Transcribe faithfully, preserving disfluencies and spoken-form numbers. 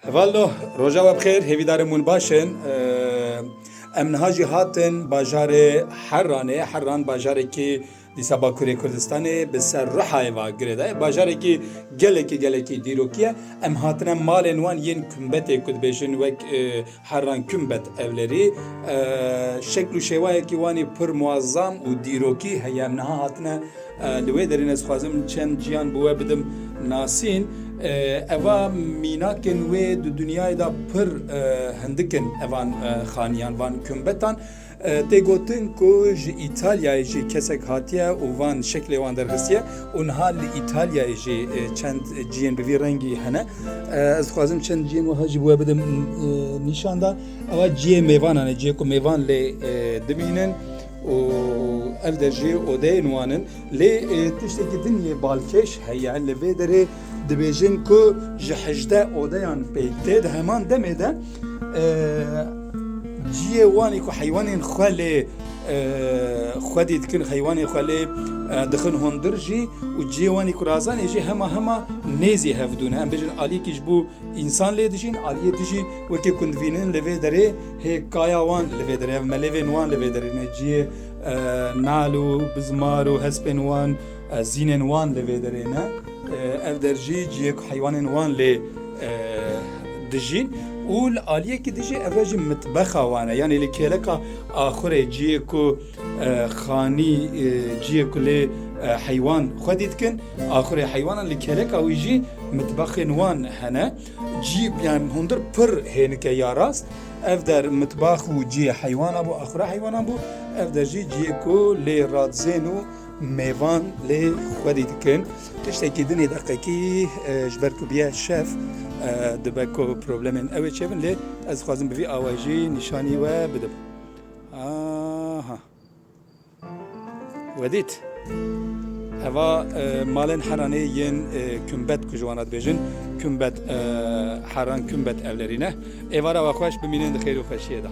Hevalno, roja we bi xêr, hêvîdarim hûn baş in. Eee, em niha jî hatin bajarê Herranê. Herran bajarekî dîsa Bakurê Kurdistanê bi ser Rihayê ve girêdaye. Bajarekî gelekî, gelekî dîrokî ye. Em hatine malên wan yên kumbetê ku dibêjin wek, eee, Herran Kumbet Evlerî. Eee, şekl û şêwayekî wan ê pir muazzam û dîrokî heye. Em niha hatine, eee, li wê derê, ez dixwazim çend ciyan bi we bidim nasîn. Eee, eva mînakên wê di dinyayê de pir, eee, hindik in, evan, eee, xaniyan, van kumbetan. Eee, tê gotin ku ji Îtalyayê jî kesek hatiye û van şeklê wan derxistiye û niha li Îtalyayê jî, eee, çend ciyên bi vî rengî hene. Eee, ez dixwazim çend ciyên wiha jî bi we bidim, eee, nîşan da. Ewa ciyê mêvanan e, ciyê ku mêvan lê, e, dimînin û ev der jî odeyên wan in. Lê, e, tiştekî din yê balkêş heye. Li vê derê dibêjin ku ji hejdeh odeyan pêk tê. Di heman demê de, e, ciyê wan ê ku heywanên xwe lê, e, xwedî dikin, heywanên xwe lê, e, dixin hundir jî û ciyê wan ê ku razan ê jî hema hema nêzî hevdû ne. Em bêjin aliyekî ji bo însan lê dijîn, aliyê dijî wekî ku dibînin li vê derê hê kaya wan li vê derê, ev melêvên wan li vê derê ne, ciyê, e, nal û bizmar û hespên wan, e, zînên wan li vê derê ne. E, ev der jî ciyê ku heywanên wan lê, e, dijîn û li aliyekî dijî ev jî mitbexa wan e. Yanî li kêleka axurê ciyê ku e, xanî, e, ciyê ku lê, e, heywan xwedî dikin, axurê heywanan li kêleka wî jî mitbaxên wan hene. Cî, yani hundir pir hênik e ya rast. Ev der mitbax û ciyê heywana bû, axura heywanan bû. Ev der jî ciyê ku lê radzên û mêvan lê xwedî dikin. Tiştekî dinê deqekî, e, ji ber ku biye şev, e, dibe ku problemên ew ê çêbin, lê ez dixwazim bi vî awayî jî nîşanî we bidim. Aha. We dît? Eva, e, malên Heranê yên, e, Kumbet ku ji wana dibêjin, Kumbet, e, Heran Kumbet Evlerî ne. Êvara we xweş, bimînin di xêr û xweşiyê de.